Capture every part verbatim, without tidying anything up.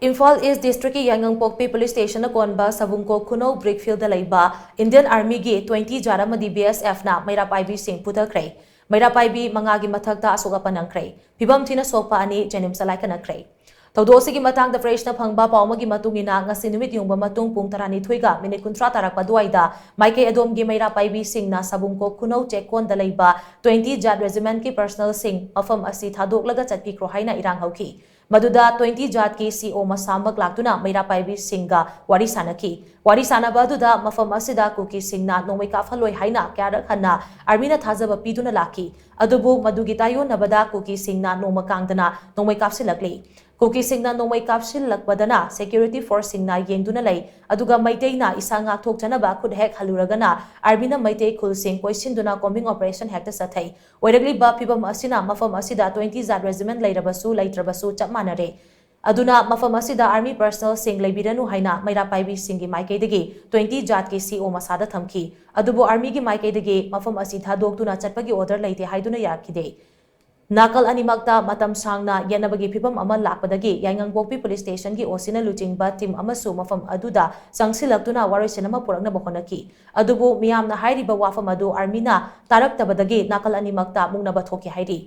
ꯏꯝꯐꯥꯜ ꯏꯁ ꯗꯤꯁꯇ꯭ꯔꯤꯛꯀꯤ ꯌꯥꯏꯉꯪꯄꯣꯛꯄꯤ ꯄꯨꯂꯤꯁ ꯁ꯭ꯇꯦꯁꯟꯅ ꯀꯣꯟꯕ ꯁꯕꯨꯡꯀꯣꯛ ꯈꯨꯅꯧ ꯕ꯭ꯔꯤꯛ ꯐꯤꯜꯗ ꯂꯩꯕ ꯏꯟꯗꯤꯌꯟ ꯑꯥꯔꯃꯤꯒꯤ ꯇ꯭ꯋꯦꯟꯇꯤ ꯖꯥꯠ ꯑꯃꯗꯤ ꯕꯤ ꯑꯦꯁ ꯑꯦꯐꯅ ꯃꯩꯔꯥ ꯄꯥꯏꯕꯤꯁꯤꯡ ꯐꯨꯊꯈ꯭ꯔꯦ꯫ ꯃꯩꯔꯥ ꯄꯥꯏꯕꯤ ꯃꯉꯥꯒꯤ ꯃꯊꯛꯇ ꯑꯁꯣꯛ ꯑꯄꯟ ꯅꯪꯈ꯭ꯔꯦ꯫ ꯐꯤꯕꯝ ꯊꯤꯅ ꯁꯣꯛꯄ ꯑꯅꯤ ꯖꯦꯅꯤꯝꯁꯇ ꯂꯥꯏꯀꯠꯅꯈ꯭ꯔꯦ꯫ ꯊꯧꯗꯣꯛ ꯑꯁꯤꯒꯤ ꯃꯇꯥꯡꯗ ꯄ꯭ꯔꯦꯁꯅ ꯐꯪꯕ ꯄꯥꯎ ꯑꯃꯒꯤ ꯃꯇꯨꯡ ꯏꯟꯅ, ꯉꯁꯤ ꯅꯨꯃꯤꯠ ꯌꯨꯡꯕ ꯃꯇꯨꯡ ꯄꯨꯡ ꯇꯔꯥꯅꯤꯊꯣꯏꯒ ꯃꯤꯅꯤꯠ ꯀꯨꯟꯊ꯭ꯔꯥ ꯇꯥꯔꯛꯄ ꯑꯗꯨꯋꯥꯏꯗ ꯃꯥꯏꯀꯩ ꯑꯗꯣꯝꯒꯤ ꯃꯩꯔꯥ ꯄꯥꯏꯕꯤꯁꯤꯡꯅ ꯁꯕꯨꯡꯀꯣꯛ ꯈꯨꯅꯧ ꯆꯦꯛꯀꯣꯟꯗ ꯂꯩꯕ ꯇ꯭ꯋꯦꯟꯇꯤ ꯖꯥꯠ ꯔꯦꯖꯤꯃꯦꯟꯠꯀꯤ ꯄꯔꯁꯅꯦꯜꯁꯤꯡ ꯃꯐꯝ ꯑꯁꯤ ꯊꯥꯗꯣꯛꯂꯒ ꯆꯠꯄꯤꯈ꯭ꯔꯣ ꯍꯥꯏꯅ ꯏꯔꯥꯡ ꯍꯧꯈꯤ꯫ ꯃꯗꯨꯗ ꯇ꯭ꯋꯦꯟꯇꯤ ꯖꯥꯠꯀꯤ ꯁꯤ ꯏ ꯑꯣ ꯃꯁꯥꯃꯛ ꯂꯥꯛꯇꯨꯅ ꯃꯩꯔꯥ ꯄꯥꯏꯕꯤꯁꯤꯡꯒ ꯋꯥꯔꯤ ꯁꯥꯅꯈꯤ꯫ ꯋꯥꯔꯤ ꯁꯥꯅꯕ ꯑꯗꯨꯗ ꯃꯐꯝ ꯑꯁꯤꯗ ꯀꯨꯀꯤꯁꯤꯡꯅ ꯅꯣꯡꯃꯩ ꯀꯥꯞꯍꯜꯂꯣꯏ ꯍꯥꯏꯅ ꯀꯌꯥꯔꯛ ꯍꯟꯅ ꯑꯥꯔꯃꯤꯅ ꯊꯥꯖꯕ ꯄꯤꯗꯨꯅ ꯂꯥꯛꯈꯤ꯫ ꯑꯗꯨꯕꯨ ꯃꯗꯨꯒꯤ ꯇꯥꯏꯌꯣꯟꯅꯕꯗ ꯀꯨꯀꯤꯁꯤꯡꯅ ꯅꯣꯡꯃ ꯀꯥꯡꯗꯅ ꯅꯣꯡꯃꯩ ꯀꯥꯞꯁꯤꯜꯂꯛꯂꯤ꯫ ꯀꯨꯀꯤꯁꯤꯡꯅ ꯅꯣꯡꯃꯩ ꯀꯥꯞꯁꯤꯜꯂꯛꯄꯗꯅ ꯁꯦꯀ꯭ꯌꯨꯔꯤꯇꯤ ꯐꯣꯔꯁꯁꯤꯡꯅ ꯌꯦꯡꯗꯨꯅ ꯂꯩ, ꯑꯗꯨꯒ ꯃꯩꯇꯩꯅ ꯏꯁꯥ ꯉꯥꯛꯊꯣꯛꯆꯅꯕ ꯈꯨꯠ ꯍꯦꯛ ꯍꯜꯂꯨꯔꯒꯅ ꯑꯥꯔꯃꯤꯅ ꯃꯩꯇꯩ ꯈꯨꯜꯁꯤꯡ ꯀꯣꯏꯁꯤꯟꯗꯨꯅ ꯀꯣꯝꯕꯤꯡ ꯑꯣꯄꯔꯦꯁꯟ ꯍꯦꯛꯇ ꯆꯠꯊꯩ꯫ ꯑꯣꯏꯔꯛꯂꯤꯕ ꯐꯤꯕꯝ ꯑꯁꯤꯅ ꯃꯐꯝ ꯑꯁꯤꯗ ꯇ꯭ꯋꯦꯟꯇꯤ ꯖꯥꯠ ꯔꯦꯖꯤꯃꯦꯟꯠ ꯂꯩꯔꯕꯁꯨ ꯂꯩꯇ꯭ꯔꯕꯁꯨ ꯆꯞ ꯃꯥꯟꯅꯔꯦ꯫ ꯑꯗꯨꯅ ꯃꯐꯝ ꯑꯁꯤꯗ ꯑꯥꯔꯃꯤ ꯄꯔꯁꯅꯦꯜꯁꯤꯡ ꯂꯩꯕꯤꯔꯅꯨ ꯍꯥꯏꯅ ꯃꯩꯔꯥ ꯄꯥꯏꯕꯤꯁꯤꯡꯒꯤ ꯃꯥꯏꯀꯩꯗꯒꯤ ꯇ꯭ꯋꯦꯟꯇꯤ ꯖꯥꯠꯀꯤ ꯁꯤ ꯏ ꯑꯣ ꯃꯁꯥꯗ ꯊꯝꯈꯤ꯫ ꯑꯗꯨꯕꯨ ꯑꯥꯔꯃꯤꯒꯤ ꯃꯥꯏꯀꯩꯗꯒꯤ ꯃꯐꯝ ꯑꯁꯤ ꯊꯥꯗꯣꯛꯇꯨꯅ ꯆꯠꯄꯒꯤ ꯑꯣꯔꯗꯔ ꯂꯩꯇꯦ ꯍꯥꯏꯗꯨꯅ ꯌꯥꯈꯤꯗꯦ꯫ ꯅꯥꯀꯜ ꯑꯅꯤꯃꯛꯇ ꯃꯇꯝ ꯁꯥꯡꯅ ꯌꯦꯠꯅꯕꯒꯤ ꯐꯤꯚꯝ ꯑꯃ ꯂꯥꯛꯄꯗꯒꯤ ꯌꯥꯏꯉꯪꯄꯣꯛꯄꯤ ꯄꯨꯂꯤꯁ ꯁ꯭ꯇꯦꯁꯟꯒꯤ ꯑꯣ ꯁꯤꯅ ꯂꯨꯆꯤꯡꯕ ꯇꯤꯝ ꯑꯃꯁꯨ ꯃꯐꯝ ꯑꯗꯨꯗ ꯆꯪꯁꯤꯜꯂꯛꯇꯨꯅ ꯋꯥꯔꯣꯏꯁꯤꯟ ꯑꯃ ꯄꯨꯔꯛꯅꯕ ꯍꯣꯠꯅꯈꯤ꯫ ꯑꯗꯨꯕꯨ ꯃꯤꯌꯥꯝꯅ ꯍꯥꯏꯔꯤꯕ ꯋꯥꯐꯝ ꯑꯗꯨ ꯑꯥꯔꯃꯤꯅ ꯇꯥꯔꯛꯇꯕꯗꯒꯤ ꯅꯥꯀꯜ ꯑꯅꯤꯃꯛꯇ ꯃꯨꯛꯅꯕ ꯊꯣꯛꯈꯤ ꯍꯥꯏꯔꯤ꯫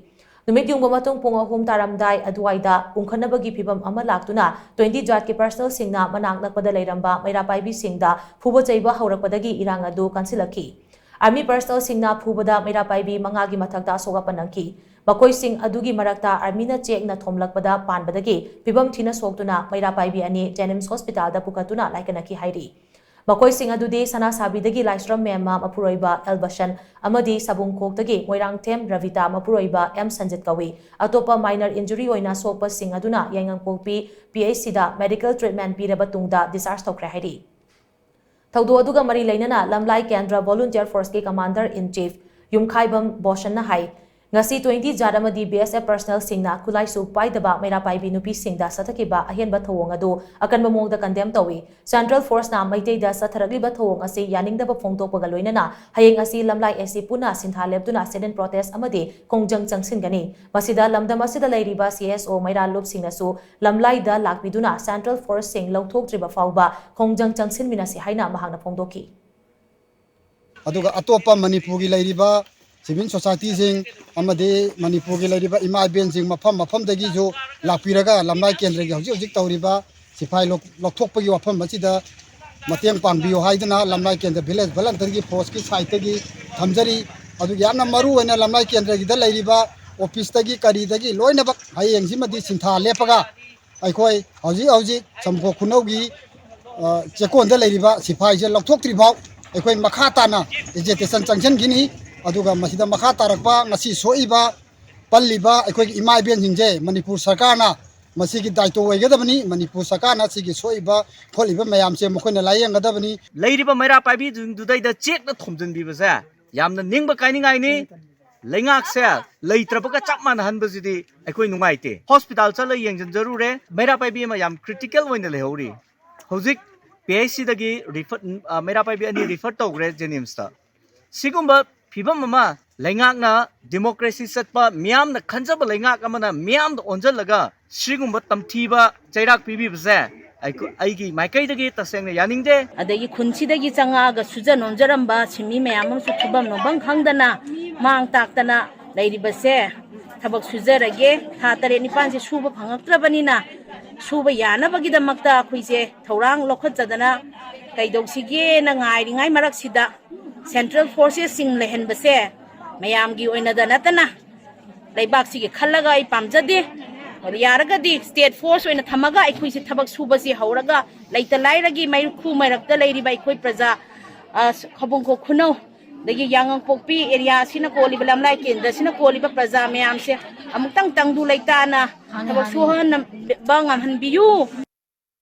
ꯅꯨꯃꯤꯠ ꯌꯨꯡꯕ ꯃꯇꯨꯡ ꯄꯨꯡ ꯑꯍꯨꯝ ꯇꯥꯔꯝꯗꯥꯏ ꯑꯗꯨꯋꯥꯏꯗ ꯎꯪꯈꯠꯅꯕꯒꯤ ꯐꯤꯚꯝ ꯑꯃ ꯂꯥꯛꯇꯨꯅ ꯇ꯭ꯋꯦꯟꯇꯤ ꯖꯥꯠꯀꯤ ꯄꯔꯁꯅꯦꯜꯁꯤꯡꯅ ꯃꯅꯥꯛ ꯅꯛꯄꯗ ꯂꯩꯔꯝꯕ ꯃꯩꯔꯥ ꯄꯥꯏꯕꯤꯁꯤꯡꯗ ꯐꯨꯕ ꯆꯩꯕ ꯍꯧꯔꯛꯄꯗꯒꯤ ꯏꯔꯥꯡ ꯑꯗꯨ ꯀꯟꯁꯤꯜꯂꯛꯈꯤ꯫ ꯑꯥꯔꯃꯤ ꯄꯔꯁꯅꯦꯜꯁꯤꯡꯅ ꯐꯨꯕꯗ ꯃꯩꯔꯥ ꯄꯥꯏꯕꯤ ꯃꯉꯥꯒꯤ ꯃꯊꯛꯇ ꯑꯁꯣꯛ ꯑꯄꯟ ꯅꯪꯈꯤ꯫ ꯃꯈꯣꯏꯁꯤꯡ ꯑꯗꯨꯒꯤ ꯃꯔꯛꯇ ꯑꯥꯔꯃꯤꯅ ꯆꯦꯛꯅ ꯊꯣꯝꯂꯛꯄꯗ ꯄꯥꯟꯕꯗꯒꯤ ꯐꯤꯚꯝ ꯊꯤꯅ ꯁꯣꯛꯇꯨꯅ ꯃꯩꯔꯥ ꯄꯥꯏꯕꯤ ꯑꯅꯤ ꯖꯦꯅꯤꯝꯁ ꯍꯣꯁꯄꯤꯇꯥꯜꯗ ꯄꯨꯈꯠꯇꯨꯅ ꯂꯥꯏꯀꯠꯅꯈꯤ ꯍꯥꯏꯔꯤ꯫ ꯃꯈꯣꯏꯁꯤꯡ ꯑꯗꯨꯗꯤ ꯁꯅꯥꯁꯥꯕꯤꯗꯒꯤ ꯂꯥꯏꯁ꯭ꯔꯝ ꯃꯦꯝꯃ ꯃꯄꯨꯔꯣꯏꯕ ꯑꯦꯜ ꯕꯁꯟ ꯑꯃꯗꯤ ꯁꯕꯨꯡꯈꯣꯛꯇꯒꯤ ꯃꯣꯏꯔꯥꯡꯊꯦꯝ ꯔꯕꯤꯇꯥ ꯃꯄꯨꯔꯣꯏꯕ ꯑꯦꯝ ꯁꯟꯖꯤꯠ ꯀꯧꯏ꯫ ꯑꯇꯣꯞꯄ ꯃꯥꯏꯅꯔ ꯏꯟꯖꯨꯔꯤ ꯑꯣꯏꯅ ꯁꯣꯛꯄꯁꯤꯡ ꯑꯗꯨꯅ ꯌꯥꯏꯉꯪꯄꯣꯛꯄꯤ ꯄꯤ ꯑꯩꯆ ꯁꯤꯗ ꯃꯦꯗꯤꯀꯦꯜ ꯇ꯭ꯔꯤꯠꯃꯦꯟꯠ ꯄꯤꯔꯕ ꯇꯨꯡꯗ ꯗꯤꯁꯆꯥꯔꯖ ꯇꯧꯈ꯭ꯔꯦ ꯍꯥꯏꯔꯤ꯫ ꯊꯧꯗꯣꯛ ꯑꯗꯨꯒ ꯃꯔꯤ ꯂꯩꯅꯅ ꯂꯝꯂꯥꯏ ꯀꯦꯟꯗ꯭ꯔ ꯚꯣꯂꯨꯟꯇꯤꯌꯔ ꯐꯣꯔꯁꯀꯤ ꯀꯃꯥꯟꯗꯔ ꯏꯟ ꯆꯤꯐ ꯌꯨꯝꯈꯥꯏꯕꯝ ꯕꯣꯁꯟꯅ ꯍꯥꯏ, ꯉꯁꯤ twenty ꯖꯥꯠ ꯑꯃꯗꯤ B S F personnelꯁꯤꯡꯅ ꯈꯨꯠꯂꯥꯏꯁꯨ ꯄꯥꯏꯗꯕ ꯃꯩꯔꯥ ꯄꯥꯏꯕꯤ ꯅꯨꯄꯤꯁꯤꯡꯗ ꯆꯠꯊꯈꯤꯕ ꯑꯍꯦꯟꯕ ꯊꯧꯑꯣꯡ ꯑꯗꯨ ꯑꯀꯟꯕ ꯃꯑꯣꯡꯗ condemn ꯇꯧꯏ꯫ Central Forceꯅ ꯃꯩꯇꯩꯗ ꯆꯠꯊꯔꯛꯂꯤꯕ ꯊꯧꯑꯣꯡ ꯑꯁꯤ ꯌꯥꯅꯤꯡꯗꯕ ꯐꯣꯡꯗꯣꯛꯄꯒ ꯂꯣꯏꯅꯅ ꯍꯌꯦꯡ ꯑꯁꯤ ꯂꯝꯂꯥꯏ ꯑꯦꯁꯤ ꯄꯨꯟꯅ ꯁꯤꯟꯊꯥ ꯂꯦꯞꯇꯨꯅ sit-in protest ꯑꯃꯗꯤ ꯈꯣꯡꯖꯪ ꯆꯪꯁꯤꯟꯒꯅꯤ꯫ ꯃꯁꯤꯗ ꯂꯝꯗꯝ ꯑꯁꯤꯗ ꯂꯩꯔꯤꯕ C S O ꯃꯩꯔꯥ ꯂꯨꯞꯁꯤꯡꯅꯁꯨ ꯂꯝꯂꯥꯏꯗ ꯂꯥꯛꯄꯤꯗꯨꯅ Central Forceꯁꯤꯡ ꯂꯧꯊꯣꯛꯇ꯭ꯔꯤꯕ ꯐꯥꯎꯕ ꯈꯣꯡꯖꯪ ꯆꯪꯁꯤꯟꯃꯤꯟꯅꯁꯤ ꯍꯥꯏꯅ ꯃꯍꯥꯛꯅ ꯐꯣꯡꯗꯣꯛꯈꯤ꯫ ꯑꯗꯨꯒ ꯑꯇꯣꯞꯄ ꯃꯅꯤꯄꯨꯔꯒꯤ ꯂꯩꯔꯤꯕ civil societyꯁꯤꯡ ꯑꯃꯗꯤ ꯃꯅꯤꯄꯨꯔꯒꯤ ꯂꯩꯔꯤꯕ ꯏꯃꯥ ꯏꯕꯦꯟꯁꯤꯡ ꯃꯐꯝ ꯃꯐꯝꯗꯒꯤꯁꯨ ꯂꯥꯛꯄꯤꯔꯒ ꯂꯝꯂꯥꯏ ꯀꯦꯟꯗ꯭ꯔꯒꯤ ꯍꯧꯖꯤꯛ ꯍꯧꯖꯤꯛ ꯇꯧꯔꯤꯕ ꯁꯤꯐꯥꯏ ꯂꯧ-, ꯂꯧꯊꯣꯛꯄꯒꯤ ꯋꯥꯐꯝ ꯑꯁꯤꯗ ꯃꯇꯦꯡ ꯄꯥꯡꯕꯤꯌꯨ ꯍꯥꯏꯗꯨꯅ ꯂꯝꯂꯥꯏ ꯀꯦꯟꯗ꯭ꯔ village volunteerꯒꯤ forceꯀꯤ sideꯇꯒꯤ ꯊꯝꯖꯔꯤ꯫ ꯑꯗꯨꯒ ꯌꯥꯝꯅ ꯃꯔꯨ ꯑꯣꯏꯅ ꯂꯝꯂꯥꯏ ꯀꯦꯟꯗ꯭ꯔꯒꯤꯗ ꯂꯩꯔꯤꯕ officeꯇꯒꯤ ꯀꯔꯤꯗꯒꯤ ꯂꯣꯏꯅꯃꯛ ꯍꯌꯦꯡꯁꯤꯃꯗꯤ ꯁꯤꯟꯊꯥ ꯂꯦꯞꯄꯒ ꯑꯩꯈꯣꯏ ꯍꯧꯖꯤꯛ ꯍꯧꯖꯤꯛ ꯁꯝꯈꯣ ꯈꯨꯅꯧꯒꯤ, ꯑ, ꯆꯦꯛꯀꯣꯟꯗ ꯂꯩꯔꯤꯕ ꯁꯤꯐꯥꯏꯁꯦ ꯂꯧꯊꯣꯛꯇ꯭ꯔꯤ ꯐꯥꯎ ꯑꯩꯈꯣꯏ ꯃꯈꯥ ꯇꯥꯅ agitation ꯆꯪꯁꯤꯟꯈꯤꯅꯤ꯫ ꯑꯗꯨꯒ ꯃꯁꯤꯗ ꯃꯈꯥ ꯇꯥꯔꯛꯄ ꯉꯁꯤ ꯁꯣꯛꯏꯕ, ꯄꯜꯂꯤꯕ ꯑꯩꯈꯣꯏꯒꯤ ꯏꯃꯥ ꯏꯕꯦꯟꯁꯤꯡꯁꯦ ꯃꯅꯤꯄꯨꯔ ꯁꯔꯀꯥꯔꯅ ꯃꯁꯤꯒꯤ ꯗꯥꯏꯇꯣ ꯑꯣꯏꯒꯗꯕꯅꯤ꯫ ꯃꯅꯤꯄꯨꯔ ꯁꯔꯀꯥꯔꯅ ꯁꯤꯒꯤ ꯁꯣꯛꯏꯕ ꯈꯣꯠꯂꯤꯕ ꯃꯌꯥꯝꯁꯦ ꯃꯈꯣꯏꯅ ꯂꯥꯏꯌꯦꯡꯒꯗꯕꯅꯤ꯫ ꯂꯩꯔꯤꯕ ꯃꯩꯔꯥ ꯄꯥꯏꯕꯤꯁꯤꯡꯗꯨꯗꯩꯗ ꯆꯦꯛꯅ ꯊꯣꯝꯖꯤꯟꯕꯤꯕꯁꯦ ꯌꯥꯝꯅ ꯅꯤꯡꯕ ꯀꯥꯏꯅꯤꯡꯉꯥꯏꯅꯤ꯫ ꯂꯩꯉꯥꯛꯁꯦ ꯂꯩꯇ꯭ꯔꯕꯒ ꯆꯞ ꯃꯥꯟꯅꯍꯟꯕꯁꯤꯗꯤ ꯑꯩꯈꯣꯏ ꯅꯨꯡꯉꯥꯏꯇꯦ꯫ Hospital ꯆꯠꯂ ꯌꯦꯡꯁꯤꯟꯖꯔꯨꯔꯦ, ꯃꯩꯔꯥ ꯄꯥꯏꯕꯤ ꯑꯃ ꯌꯥꯝ critical ꯑꯣꯏꯅ ꯂꯩꯍꯧꯔꯤ꯫ ꯍꯧꯖꯤꯛ P H Cꯗꯒꯤ refer, ꯑ, ꯃꯩꯔꯥ ꯄꯥꯏꯕꯤ ꯑꯅꯤ refer ꯇꯧꯈ꯭ꯔꯦ JNIMSꯇ꯫ ꯁꯤꯒꯨꯝꯕ ꯐꯤꯕꯝ ꯑꯃ ꯂꯩꯉꯥꯛꯅ democracy ꯆꯠꯄ, ꯃꯤꯌꯥꯝꯅ ꯈꯟꯖꯕ ꯂꯩꯉꯥꯛ ꯑꯃꯅ ꯃꯤꯌꯥꯝꯗ ꯑꯣꯟꯁꯤꯜꯂꯒ ꯁꯤꯒꯨꯝꯕ ꯇꯝꯊꯤꯕ ꯆꯩꯔꯥꯛ ꯄꯤꯕꯤꯕꯁꯦ ꯑꯩꯈꯣ-, ꯑꯩꯒꯤ ꯃꯥꯏꯀꯩꯗꯒꯤ ꯇꯁꯦꯡꯅ ꯌꯥꯅꯤꯡꯗꯦ꯫ ꯑꯗꯒꯤ ꯈꯨꯟꯁꯤꯗꯒꯤ ꯆꯪꯉꯛꯑꯒ ꯁꯨꯖ ꯅꯣꯝꯖꯔꯝꯕ ꯁꯤꯟꯃꯤ ꯃꯌꯥꯝ ꯑꯃꯁꯨ ꯁꯨꯐꯝ ꯅꯣꯝꯐꯝ ꯈꯪꯗꯅ ꯃꯥꯡ ꯇꯥꯛꯇꯅ ꯂꯩꯔꯤꯕꯁꯦ ꯊꯕꯛ ꯁꯨꯖꯔꯒꯦ꯫ ꯊꯥ ꯇꯔꯦꯠ ꯅꯤꯄꯥꯜꯁꯦ ꯁꯨꯕ ꯐꯪꯉꯛꯇ꯭ꯔꯕꯅꯤꯅ ꯁꯨꯕ ꯌꯥꯅꯕꯒꯤꯗꯃꯛꯇ ꯑꯩꯈꯣꯏꯁꯦ ꯊꯧꯔꯥꯡ ꯂꯧꯈꯠꯆꯗꯅ ꯀꯩꯗꯧꯁꯤꯒꯦꯅ ꯉꯥꯏꯔꯤꯉꯩ ꯃꯔꯛꯁꯤꯗ Central Forcesꯁꯤꯡ ꯂꯩꯍꯟꯕꯁꯦ ꯃꯌꯥꯝꯒꯤ ꯑꯣꯏꯅꯗ ꯅꯠꯇꯅ ꯂꯩꯕꯥꯛꯁꯤꯒꯤ ꯈꯜꯂꯒ ꯑꯩ ꯄꯥꯝꯖꯗꯦ꯫ ꯑꯗꯨ ꯌꯥꯔꯒꯗꯤ state force ꯑꯣꯏꯅ ꯊꯝꯃꯒ ꯑꯩꯈꯣꯏꯁꯤ ꯊꯕꯛ ꯁꯨꯕꯁꯤ ꯍꯧꯔꯒ ꯂꯩꯇ ꯂꯥꯏꯔꯒꯤ ꯃꯩꯈꯨ ꯃꯔꯛꯇ ꯂꯩꯔꯤꯕ ꯑꯩꯈꯣꯏ ꯄ꯭ꯔꯖꯥ, ꯑ, ꯈꯕꯨꯡꯈꯣꯛ ꯈꯨꯅꯧ, ꯑꯗꯒꯤ ꯌꯥꯉꯪꯄꯣꯛꯄꯤ area ꯑꯁꯤꯅ ꯀꯣꯜꯂꯤꯕ, ꯂꯝꯂꯥꯏ ꯀꯦꯟꯗ꯭ꯔ ꯑꯁꯤꯅ ꯀꯣꯜꯂꯤꯕ ꯄ꯭ꯔꯖꯥ ꯃꯌꯥꯝꯁꯦ ꯑꯃꯨꯛꯇꯪ ꯇꯪꯗꯨ ꯂꯩꯇꯥꯅ ꯊꯕꯛ ꯁꯨꯍꯟꯅꯕ ꯉꯝꯍꯟꯕꯤꯌꯨ꯫